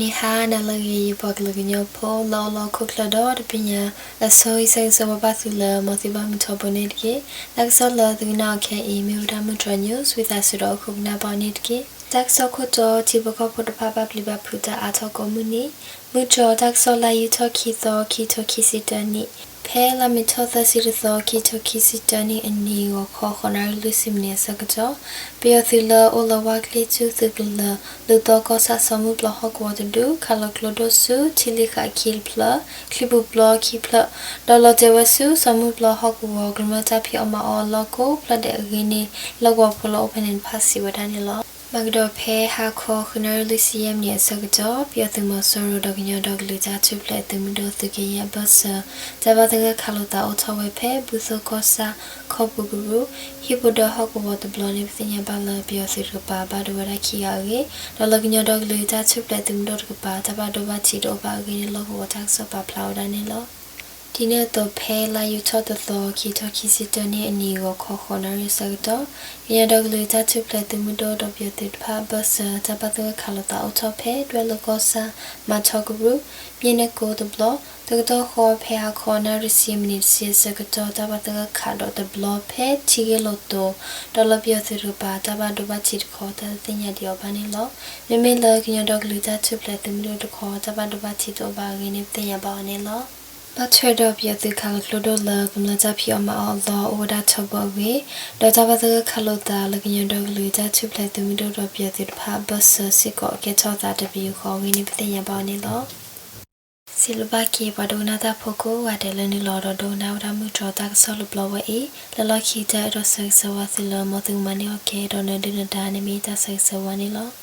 ဂီၤနံၤဟါနၤလၢအဂ့ၤ ယပှၤကလုာ်ကညီဖိလၢအိၣ်လၢဟီၣ်ခိၣ်ချၢဒီတဘ့ၣ်ညါ, အဆိအံၤဆၢဂ့ၤဆၢဝါဘၣ်သုလၢ မ်သုဘၣ်မုာ်ထီဘိန့ၣ်တက့ၢ်. တၢ်ကစီၣ်လၢသုကနၣ်အီၤခဲအံၤ မ့ၢ်ဝဲဒၣ်မုၢ်တြီၤ news ဝံသးစူၤဒီးအိၣ်ခိးကနၣ်ဘၣ်အီၤန့ၣ်တက့ၢ်. တၢ်ကစီၣ်ခိၣ်တီ, ထံဖိကီၢ်ဖိတဖၣ်ဘၣ်ပျံၤဘၣ်ဖုးတၢ်အါထီၣ်ကိးမုၢ်နံၤ. မုၢ်တြီၤတၢ်ကစီၣ် လါယူၤထီၣ်ခံသီ ခံထိခံဆံတၢနံၣ်, ဖဲလါမ့ၤထီၣ်သၢဆံတသီ ခံထိခံဆံတၢနံၣ်အနံၤ ဂီၤခီဃိးနၣ်ရံၣ်လွံၢ်ဆံမံးနံးအဆၢကတီၢ်, ပယီၤသုးလၢအိၣ်လၢဝၣ်ကျ့ၣ် ကၠူသုးကလၢၤ လူၤသီကီၢ်ဆၣ် စီၤမုၢ်ပျီဟီၣ်ကဝီၤတဒူ ခးလီၤကျိဒိၣ်ဆူ ထံလံၤဃာ်ခံတဖျၢၣ်, ချံပူၤပျီခံဖျၢၣ်, ဒီးလီၤတဲာ်ဝဲဆူ စီၤမုၢ်ပျီဟီၣ်ကဝီၤ ကမျၢၢ်တၢ်ဖံးအီၣ်မၤအီၣ်အလီၢ်ကိးဖျၢၣ်ဒဲးအဂ့ၢ်န့ၣ် လီၢ်ကဝီၤဖိလၢအိၣ်ဖဲန့ၣ်တဖၣ်စံးဝဲဒၣ်န့ၣ်လီၤ. မၤကဒီးဖဲဟါခီဃုနၣ်ရံၣ်လွံၢ်ဆံယဲၢ်မံးနံးအဆၢကတီၢ် ပယီၤသုးမီၤစိရိၤဒီးကညီဒီကလုာ်တၢ်ထူၣ်ဖျဲးသုးမုၢ်ဒိၣ်သုးကယဲၢ်အဘၢၣ်စၢၤ တၢ်ဘၣ်သဂၢၢ်ခးလိာ်သးအိၣ်ထီၣ်ဝဲဖဲ ဘူၣ်သိကီၢ်ဆၣ် ခီပူၤကရူၢ် ဟံၣ်ဖိဒီးဟီၣ်ကဝီၤတဘျီန့ၣ် ပသ့ၣ်ညါဘၣ်လၢပယီၤသုးတကပၤဘၣ်ဒိဝဲဒၣ်ခံဂၤအဂ့ၢ် ဒီးလၢကညီဒီကလုာ်တၢ်ထူၣ်ဖျဲးသုးမုၢ်ဒိၣ်တကပၤ တၢ်ဘၣ်ဒိဘၣ်ထံးတအိၣ်ဘၣ်အဂ့ၢ်န့ၣ် လီၢ်ကဝီၤတၢ်ကစီၣ်ပာ်ဖျါဝဲဒၣ်န့ၣ်လီၤ. ဒ်န့ၣ်အသိး ဖဲလါယူၤထီၣ်တသီ ခံထိခံဆံတၢနံၣ်အနံၤ ဂီၤခီဃိးနၣ်ရံၣ်အဆၢကတီၢ် ကညီဒီကလုာ်တၢ်ထူၣ်ဖျဲးသုးမုၢ်ဒိၣ်ဒီးပယီၤသုးတဖၣ်အဘၢၣ်စၢၤ တၢ်ဘၣ်သဂၢၢ်ခးလိာ်သးအိၣ်ထီၣ်ဖဲ ဒွဲၣ်လိၤကီၢ်ဆၣ် မၤထီကရူၢ် မ့ၢ်န့ၢ်ကိတဘျီ, တကတီၢ်ဃီဖဲဟါခီနၣ်ရံၣ်ဆံမံးနံးတဆံအဆၢကတီၢ် တၢ်ဘၣ်သဂၢၢ်ခးဒီးတဘျီဖဲထံဂ့ၢ်လိာ်တိၤ, ဒီးလၢပယီၤသုးတကပၤ တၢ်ဘၣ်ဒိဘၣ်ထံးတခီ တၢ်တသ့ၣ်ညါဒံးအီၤဘၣ်န့ၣ်လီၤ. မ့မ့ၢ်လၢကညီဒီကလုာ်တၢ်ထူၣ်ဖျဲးသုးမုၢ်ဒိၣ်တခီ တၢ်ဘၣ်ဒိဘၣ်ထံးတအိၣ်ဘၣ်အဂ့ၢ်န့ၣ် ပသ့ၣ်ညါဘၣ်အီၤန့ၣ်လီၤ. ဘၣ်ထွဲဒီးပယီၤသုးခးလီၤကျိဒိၣ်လၢကမျၢၢ်တၢ်ဖံးအီၣ်မၤအီၣ်အလီၢ်အိၣ်ဝဲဒၣ်ထီဘိအဂ့ၢ်, ဒီးတၢ်ဘၣ်သဂၢၢ်ခးလိာ်သးလၢကညီဒီကလုာ်တၢ်ထူၣ်ဖျဲးသုးမုၢ်ဒိၣ်ဒီးပယီၤသုးတဖၣ်အဘၢၣ်စၢၤစ့ၢ်ကီး ကဲထီၣ်သးတပယူာ်ဃီအဂ့ၢ်န့ၣ် ပသ့ၣ်ညါဘၣ်အီၤန့ၣ်လီၤ. စံးဘျုးဘၣ်က့ၤပှၤဒိကနၣ်တၢ်ဖိကိးဂၤဒဲးလၢနုာ်လီၤဒီးဒိကနၣ်ဝဲဒၣ်မုၢ်တြီၤတၢ်ကစီၣ်လၢပျီဝဲအံၤ, လၢလီၢ်ခံကတၢၢ်အဲၣ်ဒိးဆၢဂ့ၤဆၢဝါသုလၢ မ်သုကမၤန့ၢ်အီၤကဲဒီးနၢၤဒုၣ်နၢၤဒါန့ၣ်မ့ၢ်တၢ်ဆၢဂ့ၤဆၢဝါန့ၣ်လီၤ.